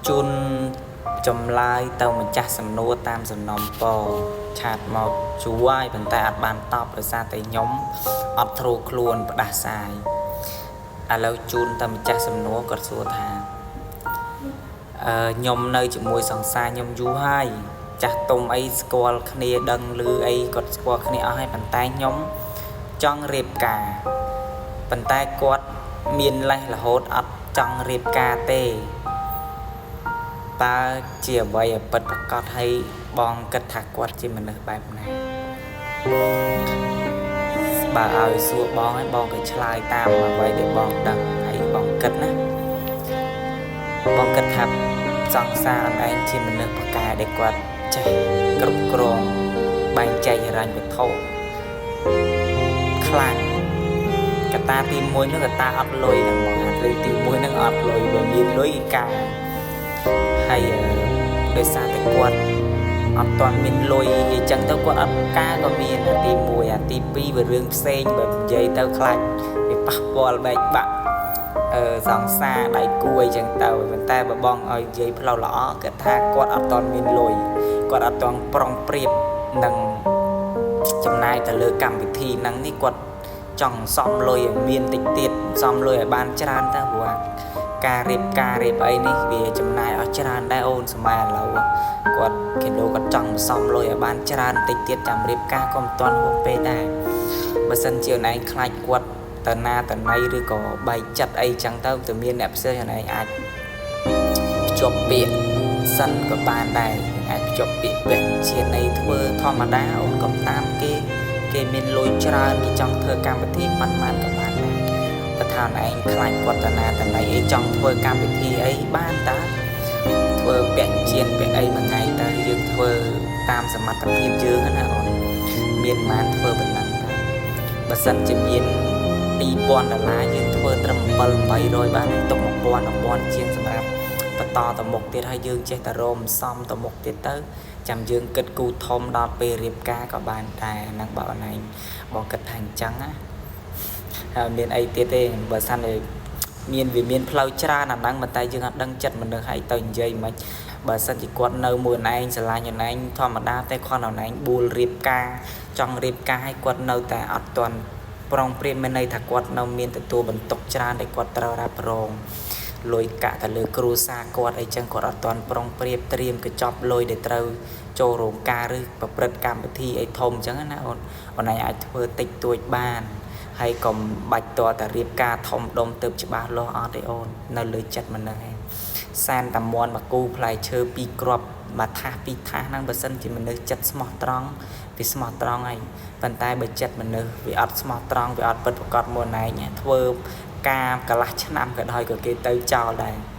ជូនចម្លើយទៅម្ចាស់សំណួរតាមសំណុំពរ chat មកជួហើយប៉ុន្តែអត់បានតបដោយសារតែខ្ញុំអត់ត្រួខ្លួនផ្ដាសាយឥឡូវជូនទៅម្ចាស់សំណួរគាត់សួរថាអឺខ្ញុំនៅជាមួយសង្សារខ្ញុំយូរហើយចាស់ទុំអីស្គាល់គ្នាដឹងឮអីគាត់ស្គាល់គ្នាអស់ហើយប៉ុន្តែខ្ញុំចង់រៀបការប៉ុន្តែគាត់មានលេសរហូតអត់ចង់រៀបការទេតើជាអ្វីឲ្យពិតប្រាកដហើយបងគិតថាគាត់ជាមនុស្សបែបណាបើឲ្យសួរបងហើយបងក៏ឆ្លើយតាមអ្វីដែលបងដឹងហើយបងគិតណាបងគិតថាសង្សារអនឯងជាមនុស្សប្រកែដែលគាត់ចេះគ្រប់គ្រងបែងចែកហិរញ្ញវត្ថុខ្លាំងកត្តាទី1នោះកត្តាអត់លុយហ្នឹងមកអារឿងទី1ហ្នឹងអត់លុយបើមានលុយការហើយដោយសារតែគាត់អត់ទាន់មានលុយអីចឹងទៅគាត់អត់ការក៏មានអាទី1អាទី2វារឿងផ្សេងបើនិយាយទៅខ្លាចវាប៉ះពាល់បែកបាក់អឺសង្សារដៃគូអីចឹងទៅប៉ុន្តែបើបងឲ្យនិយាយផ្លូវល្អគាត់ថាគាត់អត់ទាន់មានលុយគាត់អត់ទាន់ប្រុងប្រៀបនឹងចំណាយទៅលើកម្មវិធីហ្នឹងនេះគាត់ចង់សំលុយឲ្យមានតិចទៀតសំលុយឲ្យបានច្រើនទៅព្រោះការរៀបការរៀបអីនេះវាចំណាយអស់ច្រើនដែរអូនសម័យឥឡូវគាត់គេលោកគាត់ចង់សំលុយឲ្យបានច្រើនតិចទៀតចាំរៀបការក៏មិនទាន់ហួសពេលដែរបើសិនជាអូនឯងខ្លាចគាត់តណាតណៃឬក៏បែកចិត្តអីចឹងទៅទៅមានអ្នកផ្សេងអូនឯងអាចភ្ជាប់ពាក្យសិនក៏បានដែរអាចភ្ជាប់ពាក្យពាក់ជាន័យធ្វើធម្មតាអូនកុំតាមគេគេមានលុយច្រើនគេចង់ធ្វើកម្មវិធីប៉ុន្មានក៏បានដែរបើថាអូនឯងខ្លាចគាត់តណាតណៃអីចង់ធ្វើកម្មវិធីអីបានតាធ្វើពាក់ជានពាក់អីមួយថ្ងៃទៅយើងធ្វើតាមសមត្ថភាពយើងណាអូនមានប៉ុន្មានធ្វើប៉ុណ្ណឹងតាបើសិនជាមាន2000ដុល្លារយើងធ្វើត្រឹម7 800បានទុក1000 1000ជាងសម្រាប់បន្តទៅមុខទៀតហើយយើងចេះតែរមសំទៅមុខទៀតទៅចាំយើងគិតគូធំដល់ពេលរៀបការក៏បានដែរហ្នឹងបើអូនឯងបងគិតថាអញ្ចឹងណាហើយមានអីទៀតទេបើសិនជាមានវាមានផ្លូវច្រើនអាហ្នឹងប៉ុន្តែយើងអត់ដឹងចិត្តមនុស្សហើយទៅនិយាយមិនបើសិនជាគាត់នៅមួយឯងស្រឡាញ់ឯងធម្មតាតែគាត់ឯងបួលរៀបការចង់រៀបការឲ្យគាត់នៅតែអត់ទាន់ប្រុងប្រៀបមានន័យថាគាត់នៅមានទទួលបន្ទុកច្រើនដែលគាត់ត្រូវរ៉ាប់រងលុយកាក់ទៅលើគ្រួសារគាត់អីចឹងគាត់អត់ទាន់ប្រុងប្រៀបត្រៀមកញ្ចប់លុយដែលត្រូវចូលរោងការឬប្រព្រឹត្តកម្មវិធីអីធំចឹងណាអូនអូនឯងអាចធ្វើតិចតួចបានហើយកុំបាច់តតែរៀបការធំដុំទៅច្បាស់លាស់អត់ទេអូននៅលើចិត្តមនុស្សឯងសែនតាមន់មកគូផ្លែឈើពីរគ្រាប់មួយថាសពីរថាសហ្នឹងបើសិនជាមនុស្សចិត្តស្មោះត្រង់វាស្មោះត្រង់ហើយប៉ុន្តែបើចិត្តមនុស្សវាអត់ស្មោះត្រង់វាអត់ពិតប្រាកដមួយឯងធ្វើការកន្លះឆ្នាំក៏ដោយក៏គេទៅចោលដែរ។